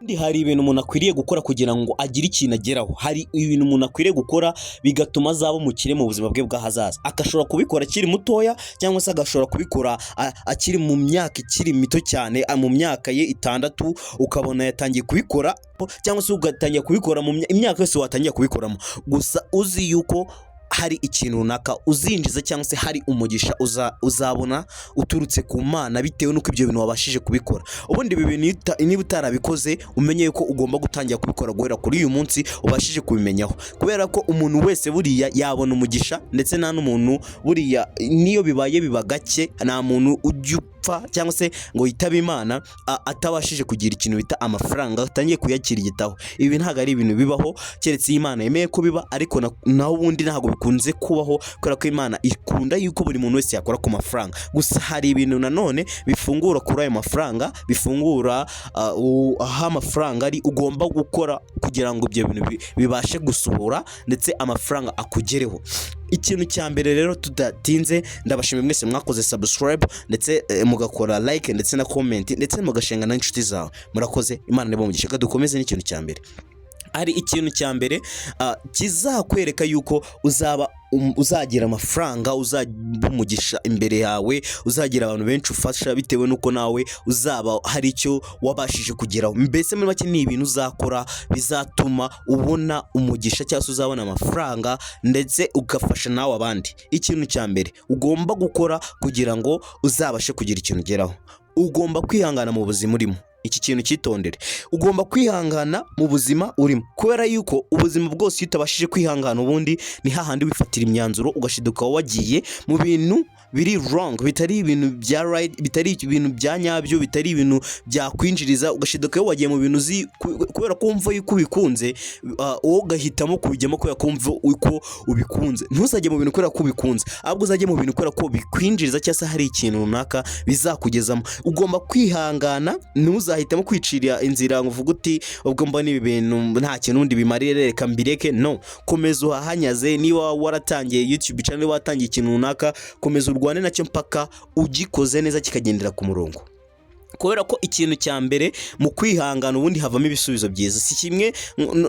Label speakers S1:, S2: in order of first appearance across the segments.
S1: Ubundi hari ibintu umuntu akwiriye gukora kugira ngo agire ikintu ageraho. Hari ibintu umuntu akwiriye gukora bigatuma azaba umukire mu buzima bwe bw'ahazaza. Agashobora kubikora akiri mutoya cyangwa se agashobora kubikora akiri mu myaka ikiri mito cyane, mu myaka ye 6 ukabona yatangiye kubikora, cyangwa se ugatangira kubikora mu imyaka yose watangiye kubikoramo. Gusa uzi yuko hari ikintu runaka uzinjiza cyangwa se hari umugisha uzabona uturutse ku Mana bitewe n'uko ibyo bintu wabashije kubikora. Ubundi ibi bintu niba utarabikoze, umenye yuko ugomba gutangira kubikora guhera kuri uyu munsi ubashije kubimenyaho, kubera ko umuntu wese buriya yabona umugisha, ndetse nta n'umuntu buriya niyo bibaye biba gake, nta muntu ujya upfa cyangwa se ngo yitabe Imana atabashije kugira ikintu bita amafaranga, atangiye kuyakirigitaho. Ibi ntabwo ari ibintu bibaho keretse iyo Imana yemeye ko biba, ariko naho ubundi ntabwo bikunze kubaho, kubera ko Imana ikunda yuko buri muntu wese yakora ku mafaranga. Gusa hari ibintu nanone bifungura kuri ayo mafaranga, bifungura aho amafaranga ari, ugomba gukora kugira ngo ibyo bintu bibashe gusohora ndetse amafaranga akugereho. Ikintu cya mbere rero, tudatinze, ndabashimiye mwese mwakoze subscribe ndetse mugakora like ndetse na comment ndetse mugashenga n'inshuti zawe. Murakoze, Imana nibo mugisha. Reka dukomeze n'ikintu cya mbere. Hari ikintu cya mbere kizakwereka yuko uzaba uzagira amafaranga, uzaba umugisha imbere yawe, uzagira abantu benshi ufasha bitewe n'uko nawe uzaba hari icyo wabashije kugeraho. Mbese muri make ni ibintu uzakora bizatuma ubona umugisha cyangwa se uzabona amafaranga ndetse ugafasha nawe abandi. Ikintu cya mbere ugomba gukora kugira ngo uzabashe kugira ikintu ugeraho, ugomba kwihangana mu buzima urimo. Iki kintu cyitondere. Ugomba kwihangana mu buzima urimo, kubera yuko ubuzima bwose iyo utabashije kwihangana, ubundi ni hahandi wifatira imyanzuro ugashiduka wagiye mu bintu biri wrong, bitari ibintu bya right, bitari ibintu bya nyabyo, bitari ibintu byakwinjiriza, ugashiduka wagiye mu bintu uzi kubera ko wumva yuko ubikunze, wowe ugahitamo kubijyamo kubera ko wumva uko ubikunze. Ntuzajye mu bintu kubera ko ubikunze, ahubwo uzajye mu bintu kubera ko bikwinjiriza cyangwa se hari ikintu runaka bizakugezamo. Ugomba kwihangana, ntuzahitemo kwicira inzira ngo uvuge uti: "Ubwo mbona ibi bintu nta kintu undi bimarire, reka mbireke." No, komeza uhahanyaze. Niba waratangiye YouTube channel, niba watangiye ikintu runaka, komeza urwane nacyo mpaka ugikoze neza kikagendera ku murongo, kubera ko ikintu cya mbere mu kwihangana ubundi havamo ibisubizo byiza. Si kimwe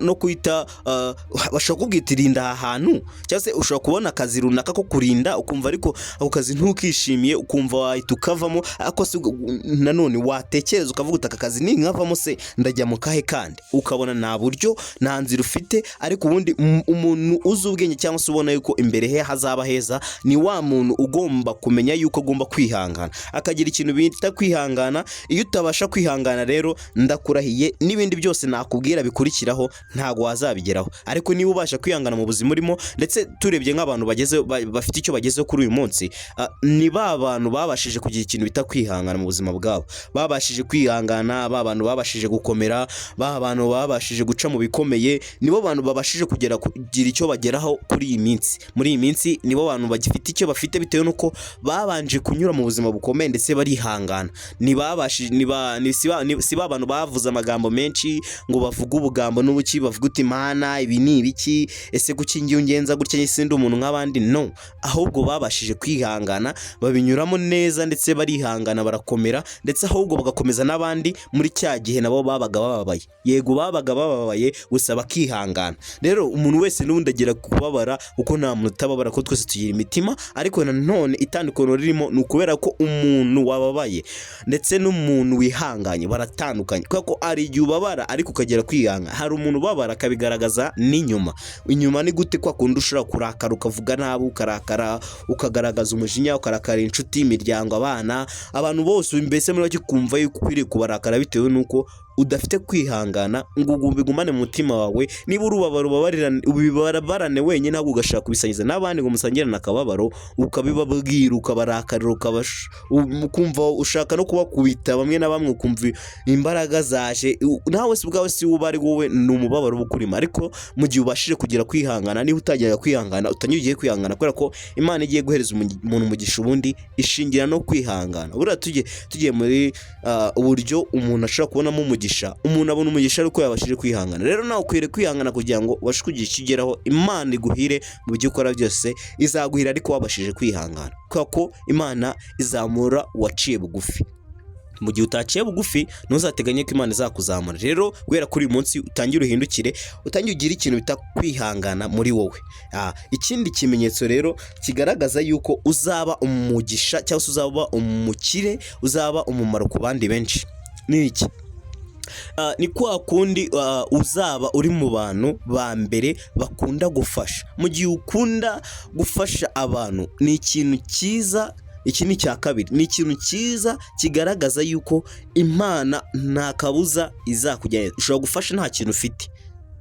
S1: no kwita bashobora kukubwira rinda aha hantu, cyangwa se ushobora kubona akazi runaka ko kurinda, ukumva ariko ako kazi ntukishimiye, ukumva wahita ukavamo. Ariko se nanone watekereza ukavuga uti: "Aka kazi ninkavamo se ndajya mu kahe kandi?" Ukabona nta buryo, nta nzira ufite. Ariko ubundi umuntu uzi ubwenge cyangwa se ubona yuko imbere he hazaba heza ni wa muntu ugomba kumenya yuko agomba kwihangana, akagira ikintu bita kwihangana. Iyo utabasha kwihangana rero, ndakurahiye, n'ibindi byose nakubwira bikurikiraho ntabwo wazabigeraho. Ariko niba ubasha kwihangana mu buzima urimo, ndetse turebye nk'abantu bageze bafite icyo bagezeho kuri uyu munsi, ni ba bantu babashije kugira ikintu bita kwihangana mu buzima bwabo, babashije kwihangana, ba bantu babashije gukomera, ba bantu babashije guca mu bikomeye, nibo bantu babashije kugera kugira icyo bageraho kuri iyi minsi. Muri iyi minsi nibo bantu bagifite icyo bafite bitewe n'uko babanje kunyura mu buzima bukomeye ndetse barihangana. Ntibabashije, ni si ba bantu bavuze amagambo menshi ngo bavuge ubugambo n'ubuki, bavuge uti: "Mana, ibi ni ibiki? Ese kuki ngiye ungenza gutya? Sindi umuntu nk'abandi?" No, ahubwo babashije kwihangana, babinyuramo neza ndetse barihangana, barakomera, ndetse ahubwo bagakomeza n'abandi muri cya gihe nabo babaga bababaye. Yego, babaga bababaye, gusa bakihangana. Rero umuntu wese n'ubundi agira kubabara, kuko nta muntu utababara, ko twese tugira imitima. Ariko nanone itandukaniro ririmo ni ukubera ko umuntu wababaye ndetse n'umuntu wihanganye baratandukanye, kubera ko hari igihe ubabara ariko ukagera kwihangana. Hari umuntu ubabara akabigaragaza n'inyuma. Inyuma ni gute? Kwa kundi ushobora kurakara, ukavuga nabi, ukarakara, ukagaragaza umujinya, ukarakara inshuti, imiryango, abana, abantu bose, mbese muri make ukumva yuko ukwiriye kubarakara bitewe n'uko udafite kwihangana ngo ubigumane mu mutima wawe. Niba urubabaro ubibabarane wenyine, ahubwo ugashaka kubisangiza n'abandi ngo musangirane akababaro, ukabibabwira, ukabarakarira, ukumva ushaka no kubakubita bamwe na bamwe, ukumva imbaraga zaje. Nawe si ubwawe, si uba ari wowe, ni umubabaro uba ukurimo. Ariko mu gihe ubashije kugira kwihangana, niba utageraga kwihangana, utangiye ugiye kwihangana, kubera ko Imana igiye guhereza umuntu umugisha ubundi ishingira no kwihangana. Buriya tugiye muri uburyo umuntu ashobora kubonamo umugisha, umuntu abona umugisha ariko yabashije kwihangana. Rero nawe ukwiriye kwihangana kugira ngo ubashe kugira icyo ugeraho, Imana iguhire mu byo ukora byose. Izaguhira ariko wabashije kwihangana, kubera ko Imana izamura uwaciye bugufi. Mu gihe utaciye bugufi, ntuzateganye ko Imana izakuzamura. Rero guhera kuri uyu munsi utangire uhindukire, utangire ugire ikintu bita kwihangana muri wowe. Ikindi kimenyetso rero kigaragaza yuko uzaba umugisha cyangwa se uzaba umukire, uzaba umumaro ku bandi benshi ni iki? Ni kwa kundi uzaba uri mu bantu ba mbere bakunda gufasha. Mu gihe ukunda gufasha abantu, ni ikintu cyiza. Iki ni icya kabiri, ni ikintu cyiza kigaragaza yuko Imana nta kabuza izakujyana. Ushobora gufasha nta kintu ufite,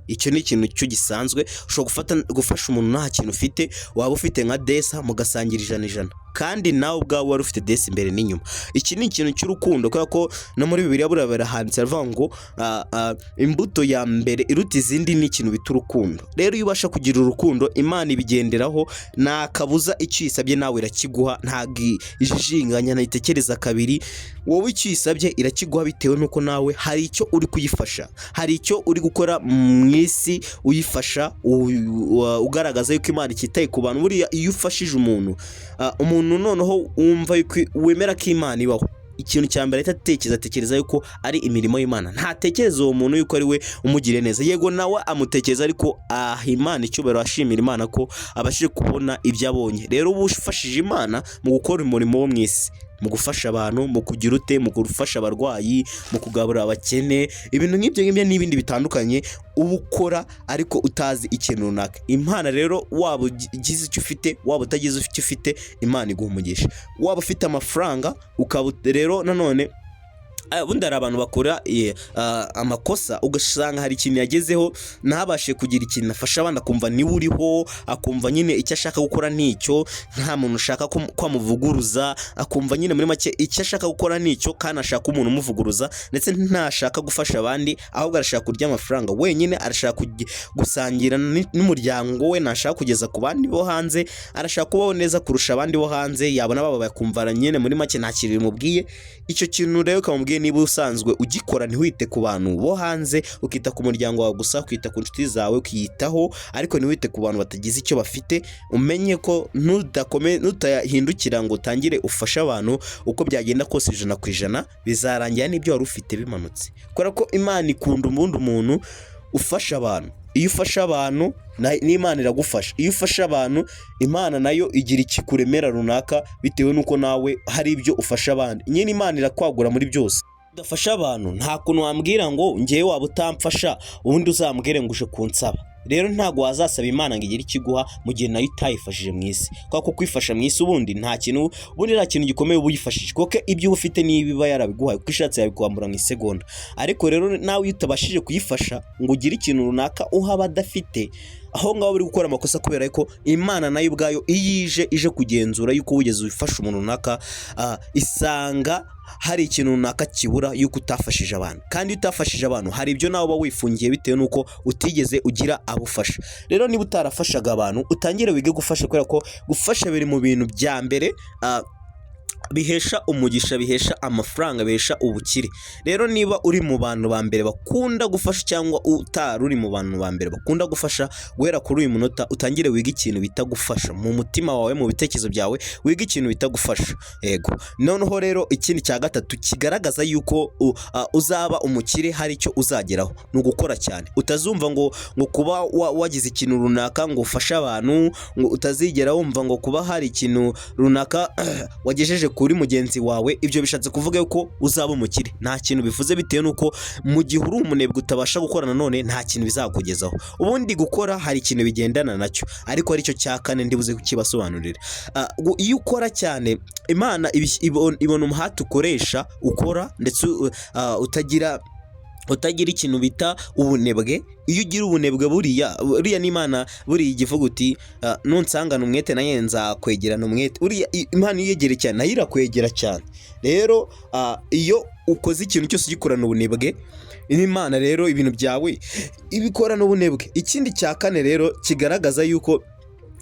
S1: icyo ni ikintu cyo gisanzwe. Ushobora gufasha umuntu nta kintu ufite, waba ufite nka desa mugasangira ijana ijana, kandi nawe ubwawe wari ufite desa imbere n'inyuma. Iki ni ikintu cy'urukundo, kubera ko no muri Bibiliya buriya birahanditse, baravuga ngo imbuto ya mbere iruta izindi ni ikintu bita urukundo. Rero iyo ubasha kugira urukundo, Imana ibigenderaho, nta kabuza icyo uyisabye nawe irakiguha, ntabwo ijijinganya, ntitekereza kabiri. Wowe icyo uyisabye irakiguha, bitewe n'uko nawe hari icyo uri kuyifasha, hari icyo uri gukora mu isi uyifasha, ugaragaza yuko Imana ititaye ku bantu. Buriya iyo ufashije umuntu, umuntu noneho wumva yuko wemera ko Imana ibaho, ikintu cya mbere ahita atekereza, atekereza yuko ari imirimo y'Imana. Ntatekereza uwo muntu yuko ari we umugiriye neza. Yego, nawe amutekereza, ariko aha Imana icyubahiro, ashimira Imana ko abashije kubona ibyo abonye. Rero uba ufashije Imana mu gukora umurimo wo mu isi, mu gufasha abantu, mu kugira ute, mu gufasha abarwayi, mu kugaburira abakene, ibintu nk'ibyo ngibyo n'ibindi bitandukanye uba ukora ariko utazi ikintu runaka. Imana rero, waba ugize icyo ufite, waba utagize icyo ufite, Imana iguha umugisha. Waba ufite amafaranga ukaba rero nanone, ubundi hari abantu bakora amakosa, ugasanga hari ikintu yagezeho ntabashe kugira ikintu afasha abandi, akumva niwe uriho, akumva nyine icyo ashaka gukora nicyo, nta muntu ushaka ko amuvuguruza, akumva nyine muri make icyo ashaka gukora nicyo kandi ashaka umuntu umuvuguruza, ndetse ntashaka gufasha abandi, ahubwo arashaka kurya amafaranga wenyine, arashaka gusangira n'umuryango we, ntashaka kugeza ku bandi bo hanze, arashaka kubaho neza kurusha abandi bo hanze, yabona bababaye akumva nyine muri make nta kintu bimubwiye. Icyo kintu rero ukamubwiye, niba usanzwe ugikora ntiwite ku bantu bo hanze, ukita ku muryango wawe gusa, ukita ku nshuti zawe, ukiyitaho, ariko ntiwite ku bantu batagize icyo bafite, umenye ko nutahindukira ngo utangire ufashe abantu, uko byagenda kose 100% bizarangira n'ibyo wari ufite bimanutse, kubera ko Imana ikunda ubundi umuntu ufasha abantu. Iyo ufasha abantu n'Imana iragufasha. Iyo ufasha abantu, Imana nayo igira ikikuremera runaka, bitewe n'uko nawe hari ibyo ufasha abandi. Nyine Imana irakwagura muri byose. Udafasha abantu, nta kuntu wambwira ngo ngewe waba utamfasha, ubundi uzambwire ngo uje kunsaba. Rero ntabwo wazasaba Imana ngo igire icyo iguha mu gihe nayo itayifashije mu isi, kubera ko kwifasha mu isi ubundi nta kintu, ubundi nta kintu gikomeye uba uyifashije, kuko ibyo uba ufite niba iba yarabiguhaye, kuko ishatse yabikwambura mu isegonda. Ariko rero nawe iyo utabashije kuyifasha ngo ugire ikintu runaka uha abadafite, aho ngaho uri gukora amakosa, kubera ko Imana nayo ubwayo iyo ije kugenzura yuko wigeze ufasha umuntu runaka, isanga hari ikintu runaka kibura yuko utafashije abantu. Kandi iyo utafashije abantu, hari ibyo nawe uba wifungiye bitewe n'uko utigeze ugira abo ufasha. Rero niba utarafashaga abantu, utangire wige gufasha, kubera ko gufasha biri mu bintu bya mbere bihesha umugisha, bihesha amafaranga, bihesha ubukire. Rero niba uri mu bantu ba mbere bakunda gufasha, cyangwa utari uri mu bantu ba mbere bakunda gufasha, guhera kuri uyu munota utangire wige ikintu bita gufasha mu mutima wawe, mu bitekerezo byawe, wige ikintu bita gufasha. Yego. Noneho rero ikindi cya gatatu kigaragaza yuko uzaba umukire, hari icyo uzageraho, ni ugukora cyane. Utazumva ngo kuba wagize ikintu runaka ngo ufashe abantu, ngo utazigera wumva ngo kuba hari ikintu runaka wagejeje kuri mugenzi wawe, ibyo bishatse kuvuga yuko uzaba umukire. Nta kintu bivuze, bitewe n'uko mu gihe uri umunebwe utabasha gukora, nanone nta kintu bizakugezaho. Ubundi gukora hari ikintu bigendana nacyo, ariko aricyo cya kane ndibuze kukibasobanurira. Iyo ukora cyane, Imana ibona umuhate ukoresha ukora, ndetse utagira ikintu bita ubunebwe. Iyo ugira ubunebwe, buriya n'Imana buriya igivuga uti "Nunsangana umwete nawe nzakwegerana umwete." Buriya Imana iyo uyegereye cyane nayo irakwegera cyane. Rero iyo ukoze ikintu cyose ugikorana ubunebwe, n'Imana rero ibintu byawe ibikorana ubunebwe. Ikindi cya kane rero kigaragaza yuko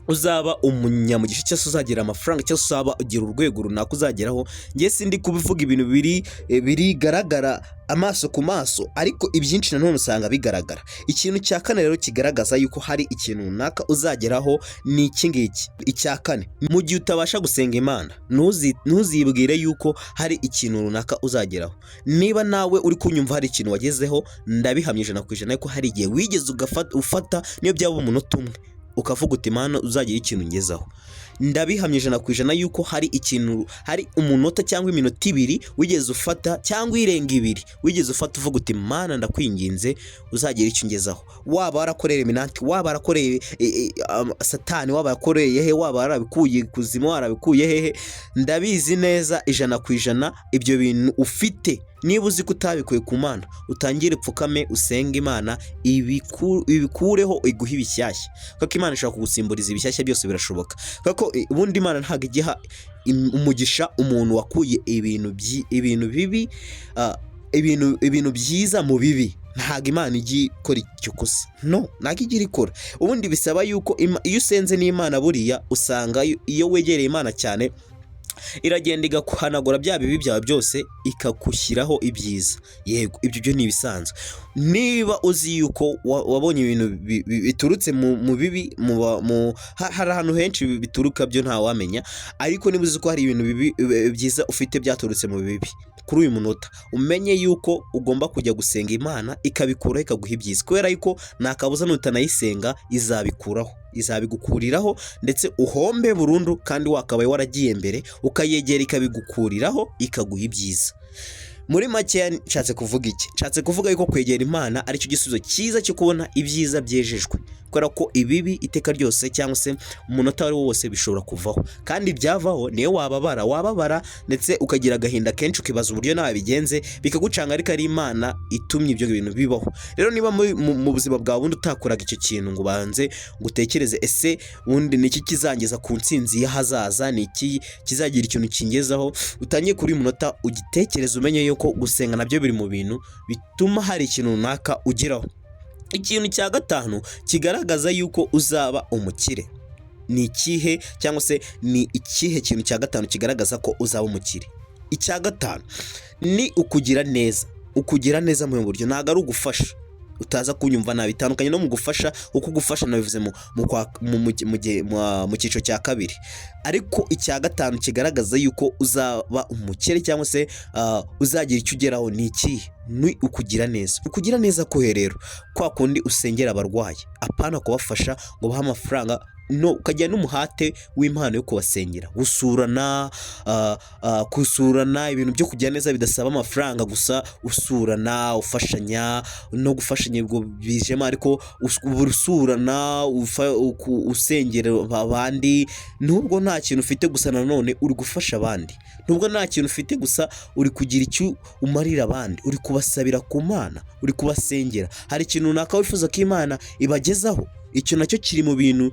S1: Uzaba umunyamugisha cyangwa se uzagira amafaranga cyangwa se uzaba ugira urwego runaka uzageraho. Njye sindi kubivuga ibintu biri birigaragara amaso ku maso, ariko ibyinshi nanone usanga bigaragara. Ikintu cya kane rero kigaragaza yuko hari ikintu runaka uzageraho ni iki ngiki. Icya kane, mu gihe utabasha gusenga Imana, ntuzibwire yuko hari ikintu runaka uzageraho. Niba nawe uri kunyumva hari ikintu wagezeho, ndabihamya 100% ko hari igihe wigeze ufata niyo byaba umunota umwe, ukavuga uti: "Mana, uzagira ikintu ngezaho." Ndabihamya 100% yuko hari ikintu, hari umunota cyangwa iminota 2 wigeze ufata, cyangwa irenga 2 wigeze ufata, uvuga uti: "Mana, ndakwinginze, uzagira icyo ungezaho." Waba warakoreye Illuminati, waba warakoreye Satani, waba warakoreye he, waba warabikuye ikuzimu, warabikuye hehe, ndabizi neza 100%. Ibyo bintu ufite, niba uzi ko utabikuye ku Mana, utangire upfukame usenge Imana ibikureho, iguhe ibishyashya, kuko Imana ishobora kugusimburiza ibishyashya byose, birashoboka. Kuko ubundi Imana ntabwo igiha umugisha umuntu wakuye ibintu bibi, ibintu byiza mu bibi. Ntabwo Imana ijya ikora icyo kosa, no, ntabwo ijya irikora. Ubundi bisaba yuko iyo usenze n'Imana, buriya usanga iyo wegereye Imana cyane, iragenda igahanagura bya bibi byawe byose, ikagushyiraho ibyiza. Yego, ibyo byo ni ibisanzwe. Niba uzi yuko wabonye ibintu biturutse mu bibi, hari ahantu henshi bituruka, byo ntawamenya, ariko niba uzi ko hari ibintu bibi byiza ufite byaturutse mu bibi, kuri uyu munota umenye yuko ugomba kujya gusenga Imana ikabikuraho, ikaguha ibyiza, kubera yuko nta kabuza nutanayisenga izabikuraho, izabigukuriraho, ndetse uhombe burundu kandi wakabaye waragiye mbere ukayegera ikabigukuriraho, ikaguha ibyiza. Muri makeya nshatse kuvuga iki? Nshatse kuvuga yuko kwegera Imana aricyo gisubizo cyiza cyo kubona ibyiza byejejwe, kubera ko ibibi iteka ryose cyangwa se umunota uwo ari wo wose bishobora kuvaho, kandi byavaho niyo wababara, wababara ndetse ukagira agahinda kenshi, ukibaza uburyo nawe bigenze, bikagucanga, ariko ari Imana itumye ibyo bintu bibaho. Rero niba mu buzima bwawe ubundi utakoraga icyo kintu ngo ubanze ngo utekereze: "Ese ubundi ni iki kizangeza ku ntsinzi y'ahazaza? Ni iki kizagira ikintu kingezaho?" Utangiye kuri uyu munota ugitekereza, umenye yuko gusenga nabyo biri mu bintu bituma hari ikintu runaka ugeraho. Ikintu cya gatanu kigaragaza yuko uzaba umukire ni ikihe? Cyangwa se ni ikihe kintu cya gatanu kigaragaza ko uzaba umukire? Icya gatanu ni ukugira neza. Ukugira neza mu buryo ntabwo ari ugufasha, utaza kunyumva nabi, bitandukanye no mu gufasha, kuko gufasha nabivuze mu kwa- mu- mu- mu gihe- mu- mu cyiciro cya kabiri. Ariko icya gatanu kigaragaza yuko uzaba umukire cyangwa se uzagira icyo ugeraho ni ikihe? Ni ukugira neza. Ukugira neza kuhe rero? Kwa kundi usengera abarwayi, apana kubafasha ngo bahe amafaranga, no ukagira n'umuhate w'impano yo kubasengera, gusurana, ibintu byo kugira neza bidasaba amafaranga gusa, usurana, ufashanya, no gufashanya ubwo bijemo, ariko usurana, usengera abandi nubwo nta kintu ufite, gusa nanone uri gufasha abandi nubwo nta kintu ufite, gusa uri kugira icyo umarira abandi, uri kubasabira ku Mana, uri kubasengera. Hari ikintu runaka wifuza ko Imana ibagezaho. Icyo nacyo kiri mu bintu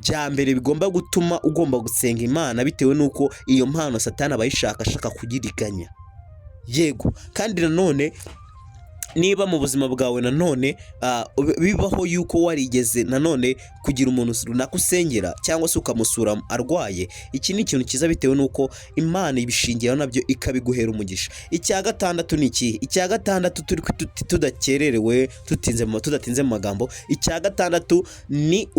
S1: bya mbere bigomba gutuma ugomba gusenga Imana, bitewe n'uko iyo mpano Satani aba ayishaka, ashaka kuyiriganya. Yego, kandi nanone niba mu buzima bwawe nanone bibaho yuko warigeze nanone kugira umuntu runaka usengera cyangwa se ukamusura arwaye, iki ni ikintu cyiza, bitewe n'uko Imana ibishingiraho nabyo ikabiguhera umugisha. Icya gatandatu ni ikihe? Icya gatandatu, turi tudakererewe, tudatinze mu magambo, icya gatandatu ni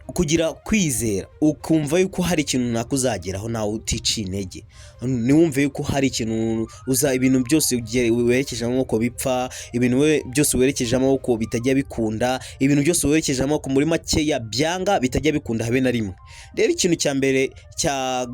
S1: kugira kwizera, ukumva yuko hari ikintu runaka uzageraho nawe uticiye intege. Ntiwumve yuko hari ikintu uza, ibintu byose werekeje amaboko bipfa, ibintu byose werekeje amaboko bitajya bikunda, ibintu byose werekeje amaboko muri makeya byanga, bitajya bikunda habe na rimwe. Rero ikintu cya mbere cya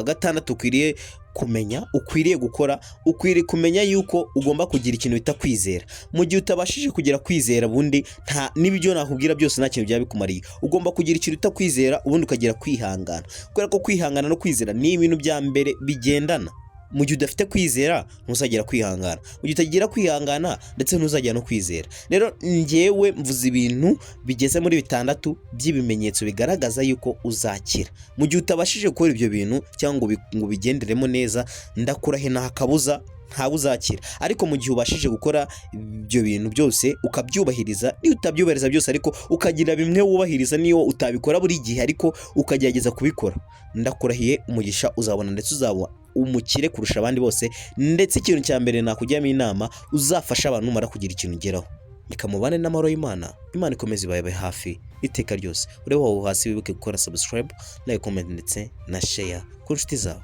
S1: gatandatu ukwiriye kumenya, ukwiriye gukora, ukwiriye kumenya yuko ugomba kugira ikintu bita kwizera. Mu gihe utabashije kugira kwizera, ubundi nta n'ibyo nakubwira byose nta kintu byaba bikumariye. Ugomba kugira ikintu bita kwizera, ubundi ukagira kwihangana, kubera ko kwihangana no kwizera ni ibintu bya mbere bigendana. Mu gihe udafite kwizera, ntuzagera kwihangana. Mu gihe utagira kwihangana, ndetse ntuzagera no kwizera. Rero njyewe mvuze ibintu bigeze muri bitandatu by'ibimenyetso bigaragaza yuko uzakira. Mu gihe utabashije gukora ibyo bintu cyangwa ngo ubigenderemo neza, ndakurahe, nta kabuza. Ntawe uzakira. Ariko mu gihe ubashije gukora ibyo bintu byose ukabyubahiriza, niyo utabyubahiriza byose ariko ukagira bimwe wubahiriza, niyo utabikora buri gihe ariko ukagerageza kubikora, ndakurahiye umugisha uzabona, ndetse uzaba umukire kurusha abandi bose. Ndetse ikintu cya mbere nakujyamo inama, uzafasha abantu numara kugira ikintu ugeraho. Reka mubane n'amahoro y'Imana. Imana ikomeze ibabe hafi iteka ryose. Urebe aho hasi, wibuke gukora subscribe, like, comment ndetse na share ku nshuti zawe.